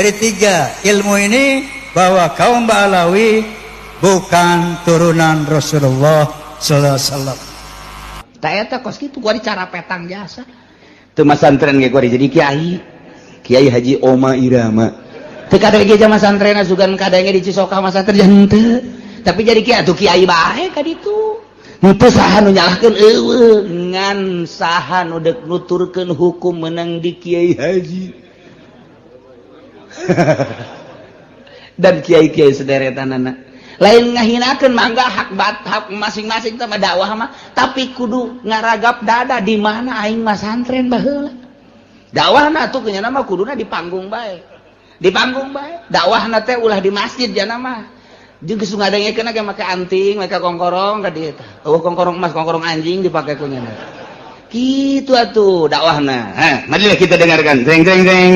Dari tiga ilmu ini bahwa kaum Ba'alawi bukan turunan Rasulullah sallallahu alaihi wasallam. Tak eta kos kitu gua cara petang jasa. Teu masantren ge gua jadi kiai. Kiai Haji Oma Irama. Teu kadenge ge zaman santren sugan kadenge di Cisoka masantren henteu. Tapi jadi kiai atuh kiai bae ka ditu. Henteu saha nu nyalahkeun eueuh ngan saha nu deuk nuturkeun hukum menang di Kiai Haji. Dan kiai-kiai sederetanana lain ngahinakeun, mangga hak bat hak masing-masing sama dakwah mah, tapi kudu ngaragap dada di mana aing mah santren baheula. Dakwahna tuh nya mah kuduna di panggung bae, di panggung bae dakwahna teh, ulah di masjid jana mah. Jeung geus ngadengekeun ge make anting, make kongkorong ka dieu tah. Oh, kongkorong emas, kongkorong anjing dipake ku nya. Kitu atuh dakwahna. Hah, marilah kita dengarkan. Jeng jeng jeng.